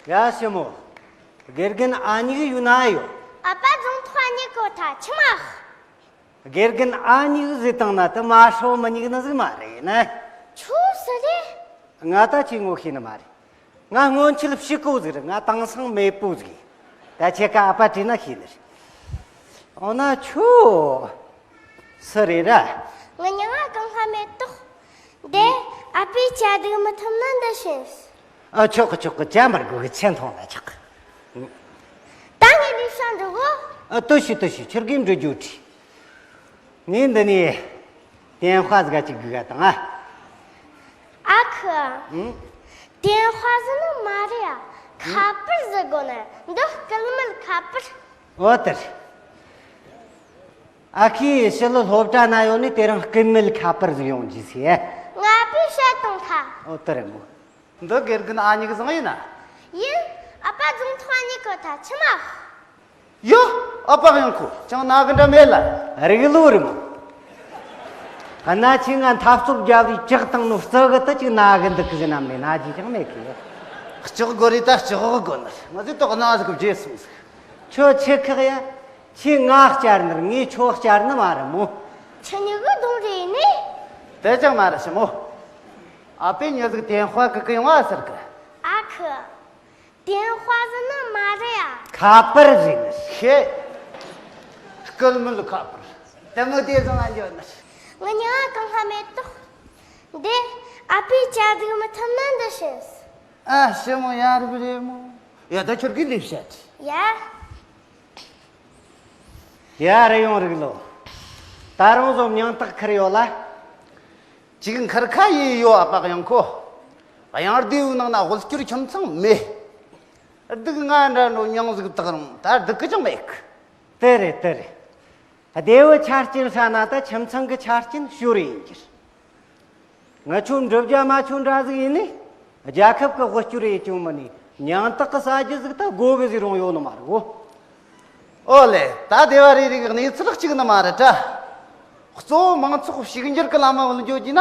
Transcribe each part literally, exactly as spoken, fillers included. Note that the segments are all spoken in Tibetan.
ཡ་ཞི་མོ། དགེ་རྒན་ཨ་མྱེས་ཡོད་ན་ཡོད། ཨ་ཕ་རྫོང་ཐོག་ཨ་མྱེས་གོ་ཐ་ཆི་མ། དགེ་རྒན་ཨ་མྱེས་ཟེར་བཏང་ན་དུ་མ་ཧྲོ་མི་མྱེས་ནི་ཟིག་མ་རེད་ན། ཁྱོད་སུ་རེད། ང་ད་ཅི་ངོ་ཤེས་ནི་མ་རེད། ང་སྔོན་ཆད་ཕྱི་གོ་ཟིག་རེད། ང་དེང་སང་མེད་པོ་ཟིག་ཡིན། ད་ཁྱེད་ཀ་ཨ་ཕ་དྲིས་ན་ཤེས་ནི་རེད། འོ་ན་ཁྱོད་སུ་རེད་ར། ང་མྱིང་ང་གང་ཧ་མེད་དོག་དེ་ཨ་ཕས་ཇ་སྒྲིག་མི་ཐུབ་ན་འདི་བྱིན། ཨ་ཆོག་གི་ཆོག་གི། ཇ་མར་དགོས་གི། ཆེ་མཐོང་ལ་ཆག་གི། ད་ངས་ལས་བྱ་འགྲོ་གོ། ཨ་ལྟོས་ཤིག་ལྟོས་ཤིག་ཁྱེད་ཀྱིས་འགྲོ་རྒྱུ་དྲིས། ངས་འདི་ནས་ཏན་ཧྭ་ཟིག་ག་ཅིག་དགོས་ག་དང་ཨ། ཨ་ཁུ། ཨང་། ཏན་ཧྭ་ཟིག་ནི་མ་རེད་ཨ། ཁ་པར་ཟིག་དགོས་ནི། འདི་སྐུལ་མེད་ཁ་པར། འོ་དེ་རེད། ཨ་ཁུས་ཕྱི་ལོ་སློབ་གྲྭ་ན་ཡོད་ནས་དེ་རིང་སྐུལ་མེད་ཁ་པར་ཟིག་ཡོང་རྒྱུ་ཟེར། ང་པས་བཤད་བཏང་ཁ། འོ་དེ་རེད་མོ། འདི་དགེ་རྒན་ཨ་མྱེས་བཟང་ཡིན་ན། ཡིན། ཨ་ཕ་རྫོང་ཐོག་ཨ་མྱེས་གོ་ཐ་ཆི་མ། ཡོ། ཨ་ཕ་གཡང་ཁུ་ཅང་ན་གི་འདྲ་མེད་ལ། རིག་ལོ་རི་མོ། གནའ་ཆེ་ང་འཐབ་རྩོད་རྒྱབ་རི་ལྕག་བཏང་ནོ་རྩི་གི་ད་ཅིག་ན་གི་འདུག་གི་ཟེར་ན་མེད། ན་རྒྱུ་ཅང་མེད་གི། ལྕག་དགོས་རི་ད་ལྕག་གི་དགོས་ནི་ང་ཚོས་དོགས་ན་ཟིག་གི་བརྗེད་སོང་ཟིག་ཁྱོད་ཆི་ཁག་ཡ། ཁྱོས་ང་བསྐྱར་ནི་རེད། ངས་ཁྱོད་བསྐྱར་ནི་མ་རེད་མོ། ཁྱེད་གཉིས་གི་གདོང་རེད་ནི། དེ་ཅང་མ་རེད་ཞི་མོ། ཨ་ཕས་མྱི་ཟིག་ཏན་ཧྭ་གི་གི་ཡོང་ཨ་ཟེར་གི། ཨ་ཁུ། ཏན་ཧྭ་ཟིག་ནི་མ་རེད་ཨ། ཁ་པར་ཟིག་ནི། ཤེས། སྐུལ་མེད་ཁ་པར། དེ་མོ་དེ་བཟང་ང་འཇོན་ནི། ང་མྱིང་ང་གང་ཧ་མེད་དོག་དེ་ཨ་ཕས་ཇ་སྒྲིག་མི་ཐུབ་ན་འདི་བྱིན། ཨ་ཞི་མོ། ཡ་རབས་རེད་མོ། ཡ་ད་ཁྱོད་ཀྱིས་ལས་བྱ་དྲི། ཡ། ཡ་རེ་ཡོང་རིག་ལོ། ད་རུང་བཟོ་མྱང་སྟག་ཁུར་ཡོད་ལ། ཅིག་འཁུར་ཁ་ཡེ་ཡོད་ཨ་ཕ་གཡང་ཁུ། གཡང་རྡེའུ་ནང་ན་དབུལ་སྐྱོར་ཁྱིམ་ཚང་མེད། སྡུག་ང་འདྲ་འགྲོ་མྱང་ཟིག་དག་རུང་ད་སྡུག་གི་ཅང་མེད་གི། དེ་རེད་དེ་རེད། སྡེ་བའི་ཆ་རྐྱེན་ཧྲ་ན་ད་ཁྱིམ་ཚང་གི་ཆ་རྐྱེན་ཞོར་ཡིན་གྱི། ང་ཆོ་འབྲུ་བརྒྱ་མ་ཆོ་འདྲ་ཟིག་ཡིན་ནི། རྒྱལ་ཁབ་ཀྱི་དབུལ་སྐྱོར་ཡེ་ཅུང་མིན་ནི་མྱང་སྟག་གི་ཟ་རྒྱུ་ཟིག་ད་དགོས་གི་ཟིག་རུང་ཡོད་ནི་མ་རེད་གོ། ཨོ་ལེ། ད་སྡེ་བ་རེ་རེ་གི་གནས་ཚུལ་གཅིག་ནི་མ་རེད་དྲ། གཙོ་བོ་མང་ཚོགས་ཕྱུག་འགྱུར་གི་ལམ་མ་བུད་འགྱོ་རྒྱུ་ན།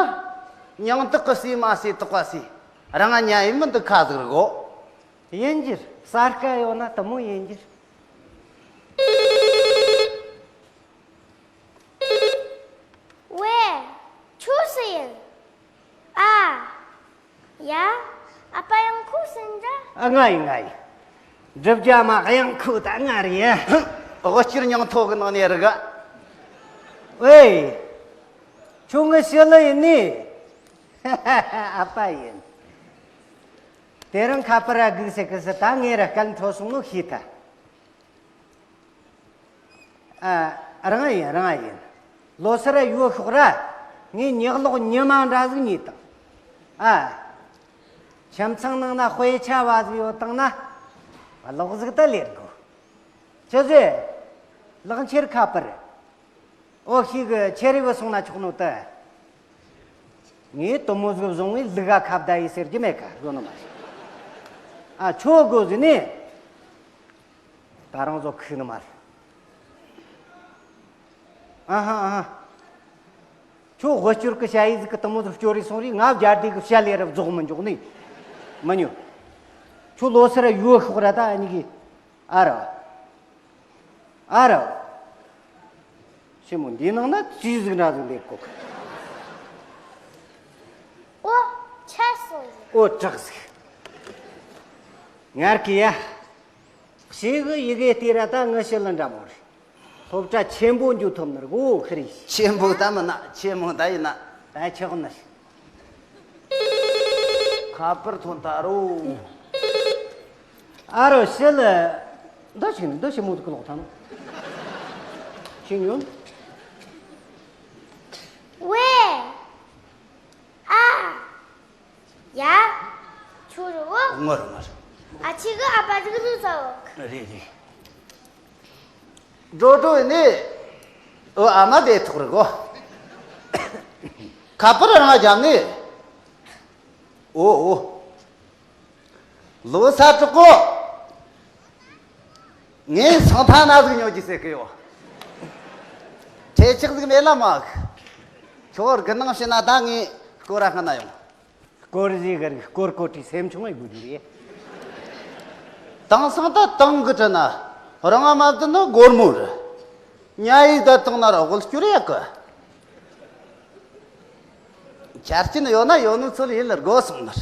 མྱང་སྟག་གི་ཟས་མ་ཟོས་དོགས་པ་ཟོས། རང་ང་ཉལ་ཡིན་མི་འདུག་ཁ་ཟིག་རེད་གོ། ཡིན་རྒྱུ། ས་དཀའ་ཡོད་ན་དེ་མོ་ཡིན་རྒྱུ། ཝེ། ཁྱོད་སུ་ཡིན། ཨ། ཡ། ཨ་ཕ་གཡང་ཁུ་ཟིག་ཡིན་འདྲ། ཨ་ང་ཡིན་ང་ཡིན། འབྲུ་བརྒྱ་མ་གཡང་ཁུ་ད་ང་རེད་ཡ། དབུལ་སྐྱོར་མྱང་ཐོག་གི་ནང་ནས་རིག་ག་ཝེ། ཁྱོད་ངའི་ཞི་ལི་ཡིན་ནི། ཨ་ཕ་ཡིན། དེ་རིང་ཁ་པར་ར་སྒུག་ཟེར་གི་ཟེར། ད་ངས་ར་སྐད་འཕྲོ་སོང་ནོ་ཤེས་ཐལ། ཨ། རང་ཡིན་རང་ཡིན། ལོ་སར་ཡོད་ཤོག་ར། ངས་ཉག་ལོག་ཉི་མ་འདྲ་ཟིག་ཉོས་དང་། ཨ། ཁྱིམ་ཚང་ནང་ན་དཔེ་ཆ་བ་ཟིག་ཡོད་དང་ན། ལོག་ཟིག་ད་ལེར་དགོས། ཅི་ཟེ། ལག་འཁྱེར་ཁ་པར། ཨོ་ཤི་གི་ཁྱེར་རེ་བུད་སོང་ན་ཆོག་ནོ་ད། ངས་དུ་མོ་ཟིག་བཟུང་བའི་ལུག་ག་ཁ་བརྡ་ཡེ་ཟེར་རྒྱུ་མེད་ཀ་ཡོད་ནི་མ་རེད། ཨ་ཁྱོད་དགོས་ཟིན་ནི། ད་རང་ཚོ་ཁུག་ནི་མ་རེད། ཨ་ཧ་ཨ་ཧ། ཁྱོད་དབུལ་སྐྱོར་གི་ཞ་ཡི་ཟིག་གི་དུ་མོ་ཟིག་སྐྱོར་རེ་སོང་རེ་ང་བརྒྱ་སྡེ་གི་བཤད་ལས་རབ་རྫོགས་མི་འཇོག་ནི། མི་ཉོ། ཁྱོད་ལོ་སར་ཡོད་ཤོག་ར་ད་ཨ་ནི་གི། ཨ་རོ། ཨ་རོ། ཞི་མོ། འདིའི་ནང་ན་ཙི་ཟིག་འདྲ་ཟིག་ལེགས་གོ། ཨོ། ཆད་སོང་ཟིག་ཨོ་དྲག་ཟིག་ངར་གི་ཡ། ཞེ་གི་ཡི་གེ་དེ་ར་ད་ངི་ཞི་ལི་འདྲ་མོ་རེད། སློབ་གྲྭ་ཆེན་པོ་འཇུག་ཐུབ་ནི་རེད་གོ། ཁི་རེ། ཆེན་པོ་ད་མིན་ན་ཆེན་མོ་ད་ཡིན་ན། ད་ཆོག་ནི་རེད། ཁ་པར་ཐོན་ད་རོ། ཨ་རོ་ཞི་ལི། འདི་ཞིག་འདི་ཞི་མོ་ཟིག་གི་ལོག་ཐང་ཞིག་ཡོད། ཝེ། ཨ། ཡ། ཁྱོད་རེད་བོ། ང་རེད་ང་རེད། ཨ་ཅེ་གི་ཨ་ཕ་ཟིག་ལུས་ས་བོ། རེད་རེད། འགྲོ་འགྲོ་ཡིན་ནི། ཨོ་ཨ་མ་དེ་ཐོག་རེད་གོ། ཁ་པར་རང་རྒྱབ་ནི། ཨོ་ཨོ། ལོ་ས་དྲག་གོ། ངས་སང་ཐ་ན་ཟིག་ཉོ་རྒྱུ་ཟེར་གི་ཡོད། ཁྲེ་ཆག་ཟིག་མེད་ལ་མ། ཁྱོད་དགུ་ནང་བྱིན་ན་ད་ངས་སྐོར་ར་སྔ་ན་ཡོང་། སྐོར་ཟིག་གི་རིགས་སྐོར་སྐོར་དྲི་སེམས་ཆུང་ངེ་དགོས་རྒྱུ་རེད། དེང་སང་ད་དེང་གི་དྲི་ན་རང་ང་མ་བསྡད་ན་སྒོར་མོ་རེད། ཉ་ཡིས་བསྡད་བཏང་ན་ར་དབུལ་སྐྱོར་ཡག་གི། ཆ་རྐྱེན་ཡོད་ན་ཡོད་ནོ་ཚོད་ཡིན་ལ་དགོས་སོང་ནར།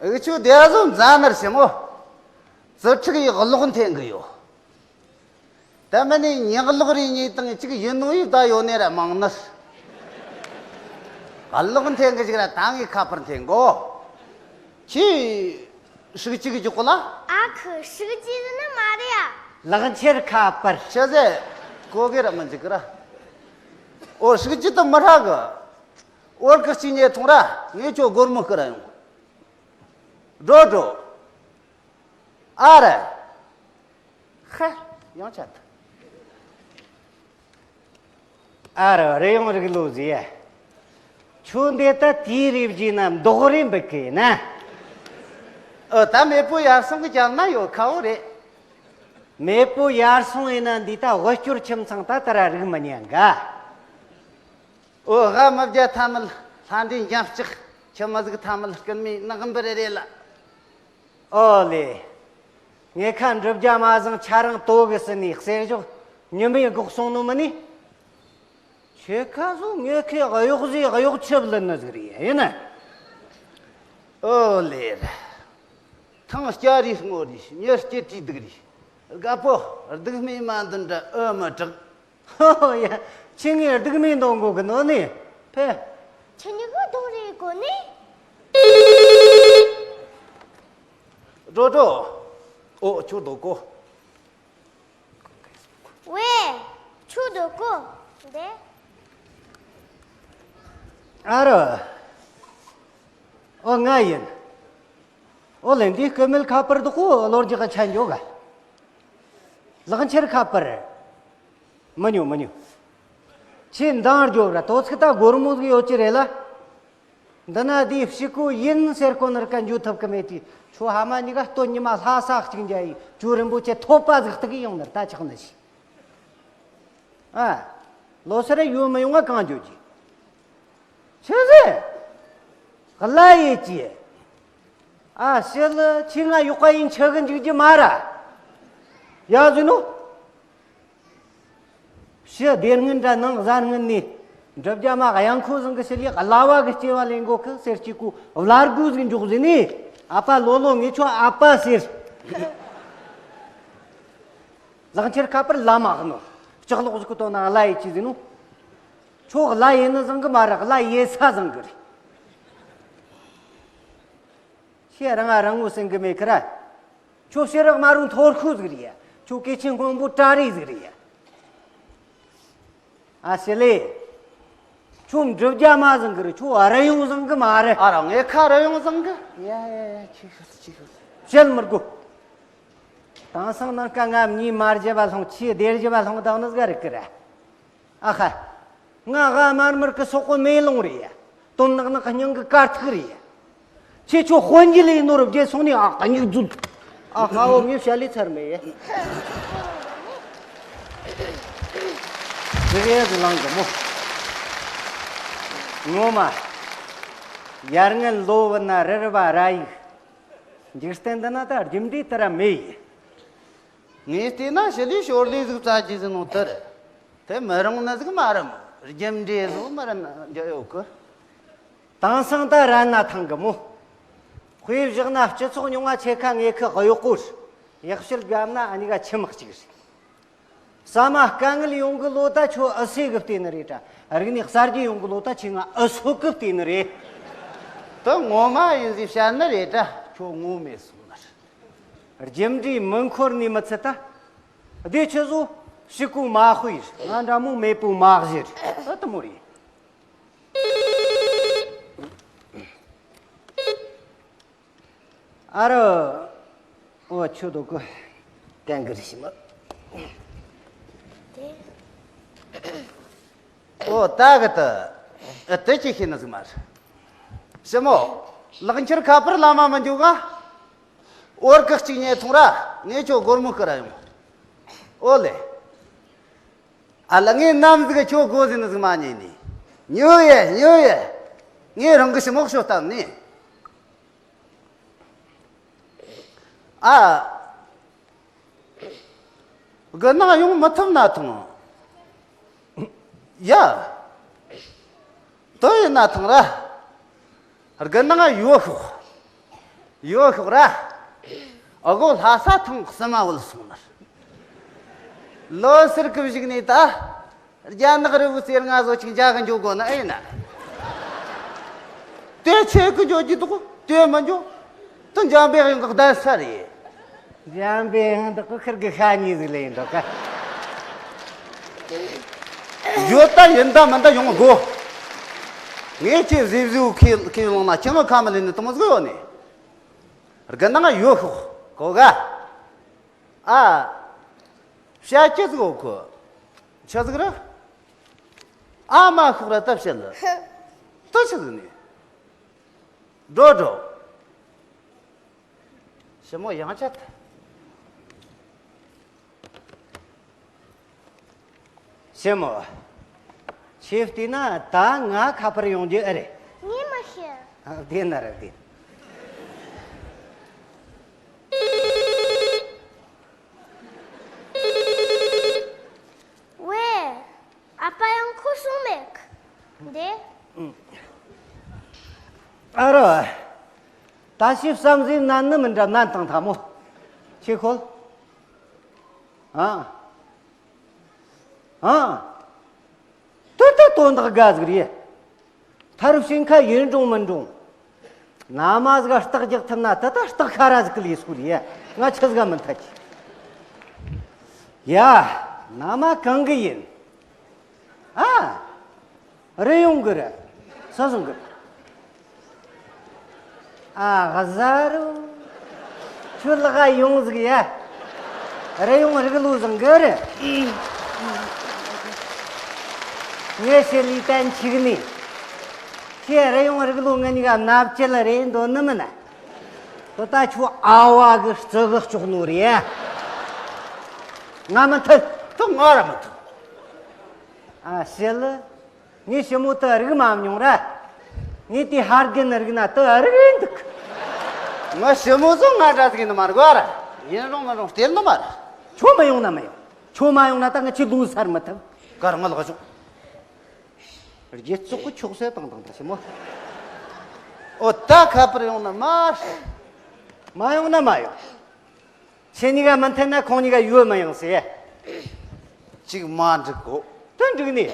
འུ་ཆོ་བསྡད་བཟོ་མཛའ་ནར་ཞིམ་མོ། ཙི་ཕྲུག་ཡི་གློག་འཐེན་གི་ཡོད། ད་མི་ནི་ཉག་ལོག་རེ་གཉིས་དང་གཅིག་ཡིན་ནོ་ཡིས་ད་ཡོད་ནི་ར་མང་ནི། གློག་འཐེན་གི་ཅིག་ར་ད་ངས་ཁ་པར་འཐེན་གོ། ཁྱི་ཧྲུག་ཅིག་གི་འཇོག་གོ་ལ། ཨ་ཁུ་ཧྲུག་ཅིག་ནི་མ་རེད་ཡ། ལག་འཁྱེར་ཁ་པར། ཆི་ཟེ། གོ་གི་ར་མི་འཇིག་གི་ར། ཨོ་ཧྲུག་ཅིག་ཏུ་མི་ཧྲ་གི། ཨོར་གི་གཅིག་ཉེ་ཐུང་ར་ངས་ཁྱོད་སྒོར་མོ་ཁུར་ར་ཡོང་། འགྲོ་འགྲོ། ཨ་ར། ཧ། ཡང་ཆད། ཨ་ར་རེ་ཡོང་རིག་ལོ་ཟེ། ཁྱོད་འདི་ལྟ་དེའི་རེ་བརྗེས་ན་མདོག་རེ་འབུད་གི་ན། ཨོ་ད་མེས་པོ་ཡར་སོང་གི་རྒྱབ་ན་ཡོད་ཁ་བོ་རེད། མེས་པོ་ཡར་སོང་ཡིན་ན་འདི་ལྟ་དབུལ་སྐྱོར་ཁྱིམ་ཚང་ད་ལྟ་ར་རིག་མི་ཉན་ག། ཨོ་ཧ་མི་བརྒྱ་ཐ་མལ་ལྷ་འདྲེ་འཇམ་ལྕག་ཁྱི་མི་ཟིག་ཐ་མལ་རྐུན་མའི་ནག་འབུར་རེད་ལ། ཨོ་ལེ། ངེད་ཁ་འབྲུ་བརྒྱ་མ་བཟང་ཆ་རང་ལྟོ་གི་ཟིན་ནས་གསེར་ཞོག་ཉི་མའི་སྒོག་སོང་ནོ་མིན་ནི། ཁྱེད་ཁ་སོ་ངེད་ཁའི་གཡོག་ཟས་གཡོག་ཆབ་ལེན་ནི་ཟིག་རེད་ཡིན་ན། ཨོ་ལེ། ཐང་སྐྱ་རིས་སྔོ་རིས་མྱི་སྐྱེ་དྲིས་སྡུག་རིས། དགའ་པོ་སྡུག་མི་མ་འདུན་འདྲ་ཨོ་མི་དྲག་ཧོ་ཧོ་ཡ། ཁྱེད་ངའི་སྡུག་མིན་འདོན་གོ་གི་ནོ་ནི། ཕེ། ཁྱེད་ཉིད་མོ་གདོང་རེ་གོ་ནི། འགྲོ་འགྲོ། ཨོ་ཁྱོད་དོ་གོ། ཝེ། ཁྱོད་དོ་གོ། འདི། ཨ་རོ། ཨོ་ང་ཡིན། ཨོ་ལེ་འདི་སྐུ་མེད་ཁ་པར་འདུག་གོ་ལོ་རྒྱག་ཆ་འཇོག་ག་ལག་འཁྱེར་ཁ་པར། མི་ཉོ་མི་ཉོ། ཁྱེད་འདང་རྒྱོབ་ར་དོ་ཚིག་ད་སྒོར་མོ་ཟིག་ཡོད་ཀྱི་རེད་ལ། འདི་ན་དེའི་ཕྱི་གོ་ཡིན་ཟེར་གོ་ནར་ཀ་འཇུ་ཐུབ་ཀི་མེད་དུས་ཁྱོད་ཧ་མ་གཉིས་ཀ་སྟོད་ཉི་མ་ལྷ་ས་གཅིག་འཇའ་ཡི་ཇོ་རིན་པོ་ཆེ་ཐོབ་པ་ཟིག་སྟུག་གི་ཡོང་ནར་ད་ཆགས་ནི་ཞིག་ཨ། ལོ་སར་ཡོད་མི་ཡོང་ང་གང་འཇོག་གི་ཆི་ཟེ། གླ་ཡེ་ཅི། ཨ་ཤི་ལི་ཁྱི་ང་ཡོག་ག་ཡིན་ཆི་གི་འཇུག་རྒྱུ་མ་ར། ཡ་ཟིན་ནོ། ཕྱི་སྡེ་སྔོན་འདྲ་ནང་གཟའ་སྔོན་ནས་འབྲུ་བརྒྱ་མ་གཡང་ཁོ་བཟང་གི་ཕྱི་ལས་གླ་བ་གི་སྐྱེ་བ་ལེན་གོ་གི་ཟེར་གྱི་གོ་བླ་རྒོད་ཟིག་འཇོག་ཟིན་ནས་ཨ་ཕ་ལོ་ལོ་ངེད་ཆོ་ཨ་ཕ་ཟེར། ལག་འཁྱེར་ཁ་པར་ལ་མ་གནོ། ལྕགས་ལོག་ཟིག་གི་དོན་ན་གླ་ཡེ་ཅི་ཟིན་ནོ། ཁྱོད་གླ་ཡེ་ནི་བཟང་གི་མ་རེད། གླ་ཡེ་ས་བཟང་གི་རེད། ཁྱེད་རང་ང་རང་ངོ་སེང་གི་མེད་ཁི་ར། ཁྱོད་ཕྱི་རག་མ་རུང་ཐོར་ཁུ་ཟིག་རེད་ཡ། ཁྱོད་སྐེ་ཆེན་སྔོན་པོ་ཏྲ་རི་ཟིག་རེད་ཡ། ཨ་ཤི་ལེ། ཁྱོད་འབྲུ་བརྒྱ་མ་བཟང་གི་རེད། ཁྱོད་རི་ཡོང་བཟང་གི་མ་རེད། ཨ་ར་ངའི་ཁ་རི་ཡོང་བཟང་གི་ཡ་ཡ་ཡ་ཁྱི་ཤི་ཁྱི་ཤི་བཤད་མི་དགོས། དེང་སང་ནང་ཀ་ང་གཉིས་མ་རྒྱབ་པ་ལྷུང་ཁྱི་སྡེར་རྒྱབ་པ་ལྷུང་དང་ནི་ཟིག་རེད་གི་ར། ཨ་ཧ། ང་ཧ་དམར་དམར་གི་སོག་པོ་མེ་ལོང་རེད་ཡ། དོན་ནག་ནག་སྙིང་གི་དཀར་ཐིག་རེད་ཡ། ཁྱེད་ཆོ་དཔོན་གྱི་ལས་ནོར་བརྒྱད་སོང་ནས་ཨ་ཀ་མྱིག་རྫུན། ཨ་ཧ་འོ་མྱི་བཤད་ལས་ཚར་མེད་ཡ། རེད་ལང་གི་མོ། ངོ་མ། ཡར་ངན་ལོ་བུ་ན་རི་རི་བ་ར་ཡིག་འཇིག་རྟེན་འདི་ན་ད་རྒྱུ་འབྲས་དེ་ར་མེད་ཡི། ངས་བལྟས་ན་ཞི་ལུའི་ཞོར་ལས་ཟིག་བཙལ་རྒྱུ་ཟིན་ནོ་དེ་རེད། དེ་མི་རུང་ནི་ཟིག་མ་རེད་མོ། རྒྱུ་འབྲས་ཟིག་མི་རེད་ན་འཇོག་ཡོད་གི། དེང་སང་ད་ར་ན་ཐང་གི་མོ། དཔེ་བཞག་ན་སྤྱི་ཚོགས་ཉུང་བ་ཆེ་ཁ་ངེད་ཁི་གཡོག་པོ་རེད། ཡག་ཤོས་བརྒྱབ་ན་ཨ་ནི་ག་ཁྱིམ་གཅིག་རེད། ཟ་མ་དཀའ་ངལ་ཡོང་གི་ལོ་ད་ཁྱོད་ཨུ་སེ་གི་བལྟས་ནི་རེད་དྲ། རིག་གནས་གསར་བརྗེ་ཡོང་གི་ལོ་ད་ཁྱེད་ང་ཨུ་སོ་གི་བལྟས་ནི་རེད། དེ་ངོ་མ་ཡིན་ཟིག་བཤད་ནི་རེད་དྲ་ཁྱོད་ངོ་མེད་སོང་ནི་རེད། རྒྱུ་འབྲས་མི་འཁོར་ནས་མི་ཚད་ད། སྡེ་ཆུ་བཟོ་ཕྱི་གོ་མ་དཔེ་ང་འདྲ་མོ་མེད་པོ་མ་གཞིར་ཨ་དུ་མོ་རེད། ཨ་རོ། ཨོ་ཆུ་དོ་ཀུ། ཀན་གི་རི་ཤི་མ། ཨོ་ད་གི་ད། ཨ་དེ་ཅི་ཤེས་ན་ཟིག་མ་རེད། ཤི་མོ། ལག་འཁྱེར་ཁ་པར་ལ་མ་མི་འཇུག་ག་འོར་ཀི་གཅིག་ཉེ་ཐུང་ར་ངས་ཁྱོད་སྒོར་མོ་ཁུར་ར་ཡོང་། ཨོ་ལེ། ཨ་ལ་ངས་ནམ་ཟིག་ཁྱོད་སྒོ་ཟིན་ཟིག་མ་ཉེ་ནི། ཉོ་ཡེ་ཉོ་ཡེ། ངས་རང་གི་ཞི་མོ་ཤོ་བཏང་ནི། ཨ། དགུན་ནང་ཡོང་མི་ཐུབ་ན་ཐང་། ཡ། དོ་ཡིན་ན་ཐང་ར། དགུན་ནང་ཡོད་ཤོག་ཡོད་ཤོག་ར། ཨ་གོ་ལྷ་ས་ཐང་གསུམ་མ་བུད་སོང་ནར། ལོ་སར་གི་བཞུགས་ནས་ད། རྒྱ་ནག་རི་བོའི་རྩེར་ང་ཚོ་ཅིག་མཇལ་གི་འཇུག་དགོས་ན་ཨེ་ཡིན་ན། དེ་ཆེ་གི་འཇོག་གི་འདུག་དེ་མི་འཇོག་དེ་འཇམ་པའི་དབྱངས་གི་གདན་ས་རེད། འཇམ་པའི་དབྱངས་འདི་ཁུར་གི་ཤ་ཉེ་ཟིག་ལ་ཡིན་འགྲོ་ག་ཡོད་ད་ཡིན་ད་མིན་ད་ཡོང་དགོས། ངས་ཁྱེད་གཟིགས་གཟིགས་ཁས་ཁས་བླངས་ན་ཁྱེད་ངའི་ཁ་མི་ལེན་ནི་དུ་མོ་ཟིག་ཡོད་ནི། དགུན་ནང་ཡོད་ཤོག་གོ་ག་ཨ། བཤད་ཀྱི་ཟིག་གོ་ཆི་ཟིག་རེད། ཨ་མ་ཤོག་ར་ད་བཤད་ལ། ད་ཆི་ཟིག་ནི། འགྲོ་འགྲོ། ཞི་མོ་ཡང་ཆད། ཞི་མོ། ཁྱེད་བལྟས་ན་ད་ང་ཁ་པར་ཡོང་རྒྱུ་ཨེ་རེད། ངས་མི་ཤེས། ཨ། བདེན་ན་ར་བདེན། ཝེ། ཨ་ཕ་ཡང་ཁོ་སོང་མེད། འདི། ཨ་རོ། ད་ཤི་བསམ་ཟིན་ནན་ནི་མི་འདྲ་ནན་དང་ཐ་མོ། ཁྱེད་ཁོལ། ཨ། ཨ། དེ་ལྟ་དོན་དག་དགའ་ཟིག་རེད། ཐ་རུ་ཞིང་ཁ་ཡིན་འགྲོང་མིན་འགྲོང་། མནའ་མ་ཟིག་ག་སྟག་རྒྱག་ཐུབ་ན་དེ་ལྟ་སྟག་ཁ་ར་ཟིག་གི་ལས་སྐོར་ཡ། ང་ཆི་ཟིག་ག་མི་འཐད་ཀི། ཡ། མནའ་མ་གང་གི་ཡིན། ཨ། རེ་ཡོང་གི་རེད། ས་སོང་གི། ཨ་ག་ཟ་རུ། ཁྱོད་ལག་ཡོང་ཟིག་ཡ། རེ་ཡོང་རིག་ལུགས་བཟང་གི་རེད། ངས་ཤེས་ལི་ཏན་ཆིག་ནི། ཁྱེད་རེ་ཡོང་རིག་ལུགས་ང་གཉིས་ཀ་མནའ་བཅད་ལ་རེད་འདོད་ནི་མིན་ན། དོ་ད་ཁྱོད་ཨ་བ་གི་རྩི་གི་ལྕོག་ནོ་རེད། ང་མི་མཐུན། དོ་ང་ར་མི་མཐུན། ཨ་ཤེས་ལི། ངས་ཞི་མོ་དེ་རིག་མ་མྱོང་ར། ངས་དེ་ཧར་གིན་རིག་ན་དེ་རིག་རེད་འདུག་ང་ཞི་མོ་ཚོ་ང་འདྲ་ཟིག་ཡིན་ནི་མ་རེད་གོ་ར། ཡིན་རུང་མིན་རུང་སྟེར་ནི་མ་རེད། ཁྱོད་མ་ཡོང་ན་མ་ཡོང་། ཁྱོད་མ་ཡོང་ན་ད་ང་ཁྱེད་ལུང་སར་མི་ཐུབ། གར་ང་ལག་ཆོག་རྗེ་བཙོག་གི་ཁྱོག་སེ་བཏང་བཏང་ད་ཞི་མོ། ཨོ་ད་ཁ་པར་ཡོང་ན་མ། མ་ཡོང་ན་མ་ཡོང་། ཁྱེད་གཉིས་ཀ་མི་མཐུན་ན་ཁོང་གཉིས་ཀ་ཡོད་མི་ཡོང་ཟེར། གཅིག་མ་འགྲིག་གོ། དོན་འགྲིག་ནི།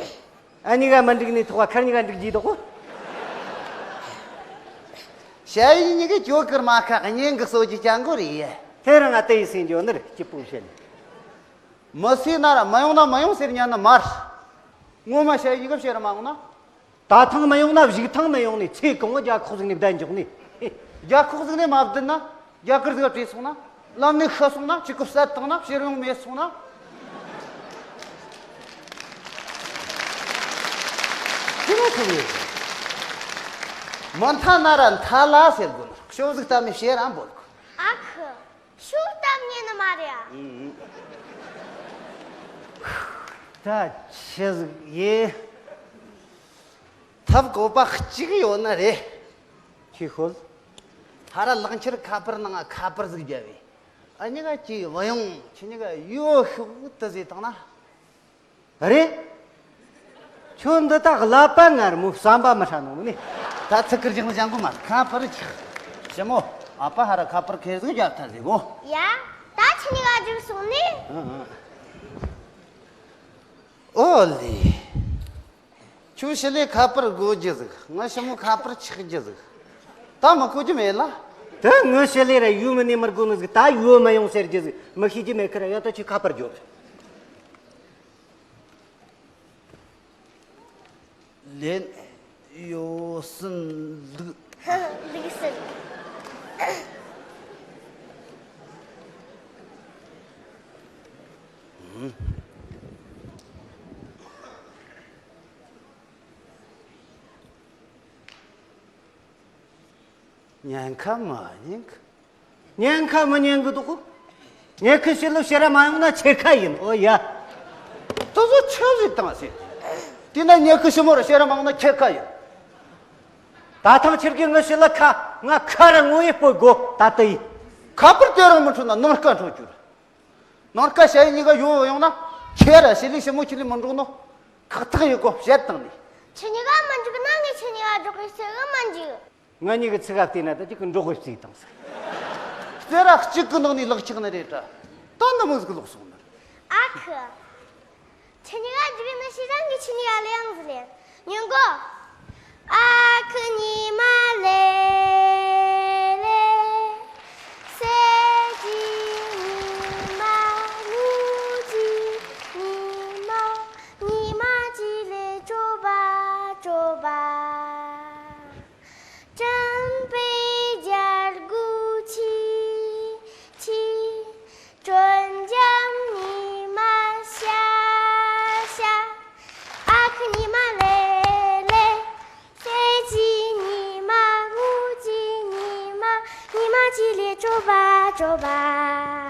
ཨ་གཉིས་ཀ་མི་འགྲིག་ནི་ཐོག་ཁར་གཉིས་ཀ་འགྲིག་རྒྱུ་དོག་གོ། ཞ་ཡི་གཉིས་ཀ་ཇོ་ཀར་མ་ཁ་གཉེན་གི་གསོ་རྒྱུ་ཅང་གོ་རེད། དེ་རིང་ང་དེ་ཡི་སེམས་འཇོག་ནི་རེད་སྐྱིད་པོ་བཤད་ནི། མི་སེ་ན་ར་མ་ཡོང་ན་མ་ཡོང་ཟེར་ཉན་ནི་མ་རེད། ངོ་མ་ཞ་ཡི་གཉིས་ཀ་བཤད་ར་མ་ཡོང་ན། ད་ཐང་མི་ཡོང་ན་བཞུགས་ཐང་མི་ཡོང་ནི་ཚེ་གང་བོ་རྒྱ་ཁོག་ཟིག་ནས་བསྡད་འཇོག་ནི། རྒྱ་ཁོག་ཟིག་ནས་མ་བསྡད་ན་རྒྱ་གར་ཟིག་བྲོས་སོང་ན་ལམ་ནས་ཤི་སོང་ན་གཅིག་གི་བསད་བཏང་ན་ཕྱིར་ཡོང་མེད་སོང་ན། ཅི་མ་ཐུབ་ཡོད། མ་མཐའ་ན་ར་མཐའ་ལ་ཟེར་དགོས་ན་ཤོག་ཟིག་ལྟ་མི་བཤད་ར་འབོད་གོ། ཨ་ཁུ། ཤུགས་བཏབ་ཉན་ནི་མ་རེད་ཨ། ད་ཆི་ཟིག་ཡིན། ཐབས་བཀོད་པ་གཅིག་ཡོད་ནི་རེད། ཁྱི་ཤོད། ཧ་ར་ལག་འཁྱེར་ཁ་པར་ནང་ཁ་པར་ཟིག་བརྒྱབ་བས། ཨ་གཉིས་ཀ་ཅིག་བུ་ཡོང་ཁྱི་གཉིས་ཀ་ཡོད་ཤོག་ཏུ་ཟེར་བཏང་ན། རེད། ཁྱོད་འདི་དག་ཀླད་པ་ངར་མོ་བསམ་པ་མི་ཧྲ་ནོ་ནི། ད་ཚིག་ཀིར་ཅིག་ནི་ཅང་གོ་མ་ཁ་པར་ཆག་ཞི་མོ། ཨ་ཕ་ཧ་ར་ཁ་པར་ཁེར་ཟིག་རྒྱབ་ཐལ་ཟིག་གོ། ཡ། ད་ཁྱི་གཉིས་ཀ་འཇུག་སོང་ནི། ཨོ་ལི། ཁྱོད་ཞི་ལི་ཁ་པར་དགོས་རྒྱུ་ཟིག་ང་ཞི་མོ་ཁ་པར་ཆག་རྒྱུ་ཟིག་ད་མི་གོ་རྒྱུ་མེད་ལ། ད་ངི་ཞི་ལི་ར་ཡོད་མི་ནི་མི་དགོས་ནི་ཟིག་ད་ཡོད་མི་ཡོང་ཟེར་རྒྱུ་ཟིག་མི་ཤེས་རྒྱུ་མེད་ཁི་ར་ཡ་ད་ཁྱོད་ཁ་པར་རྒྱོབ། ལན། ཡོད་སྲིད་འདུག་ལུག་སྲིད། ཉན་ཁ་མ་ཉན་ཁ། ཉན་ཁ་མི་ཉན་གི་འདུག་གོ། ངས་ཁི་ཞི་ལི་ཕྱིར་ར་མ་ཡོང་ན་ཁྱེད་ཁ་ཡིན། ཨོ་ཡ། དེ་ཚོ་ཆི་ཟིག་བཏང་ཟིག་དེ་ན་ངས་ཁི་ཞི་མོ་ར་ཕྱིར་ར་མ་ཡོང་ན་ཁྱེད་ཁ་ཡིན། ད་ཐང་ཁྱེད་ཀྱིས་ངི་ཞི་ལི་ཁ་ང་ཁ་ར་ངོ་ཡི་སྤོ་དགོ་ད་ལྟ་ཡིན། ཁ་པར་དེ་རང་མི་འཕྲོད་ན་ནངས་ཀ་འཕྲོད་རྒྱུ་རེད། ནངས་ཀ་ཞ་ཡི་གཉིས་ཀ་ཡོང་ཡོང་ན་ཁྱེད་ར་ཞི་ལི་ཞི་མོ་ཁྱེད་ལས་མི་འགྲོ་ནོ། ཁག་ཐག་ཡོད་གོ་བཤད་བཏང་ནི། ཁྱེད་གཉིས་ཀ་མི་འཇུག་ན་ངས་ཁྱེད་གཉིས་ཀ་འགྲོགས་གི་ཟེར་གི་མི་འཇུག་ང་གཉིས་ཀྱི་ཚིག་ག་བལྟས་ན་ད་ཅིག་གི་འགྲོགས་གི་བརྩིས་བཏང་ཟེར། རྩེ་ར་གཅིག་གི་ནང་ནས་ལག་ཆགས་ནི་རེད་དྲ། ད་ནི་མི་ཟིག་ལོག་སོང་ནི། ཨ་ཁུ། ཁྱེད་གཉིས་ཀ་འཇུག་ནི་ཤི་རང་གི་ཁྱེད་གཉིས་ཀ་ལེ་ཡང་ཟི་ལེ། ཉོན་གོ། ཨ་ཁུ་ཉི་མ་ལེ་ལེ། སེ་ཅི་ཉི་མ་ངུ་ཅི་ཉི་མ། ཉི་མ་ཅི་ལེ་ཅོ་བ་ཅོ་བ། སྤྲིན་པའི་རྒྱལ་སྒོ་ཕྱེ་ཕྱེ། དྲོད་འཇམ་ཉི་མ་ཤར་ཤར། ཨ་ཁུ་ཉི་མ་ལེ་ལེ། སེ་ཅི་ཉི་མ་ངུ་ཅི་ཉི་མ། ཉི་མ་ཅི་ལེ་ཅོ་བ་ཅོ་བ།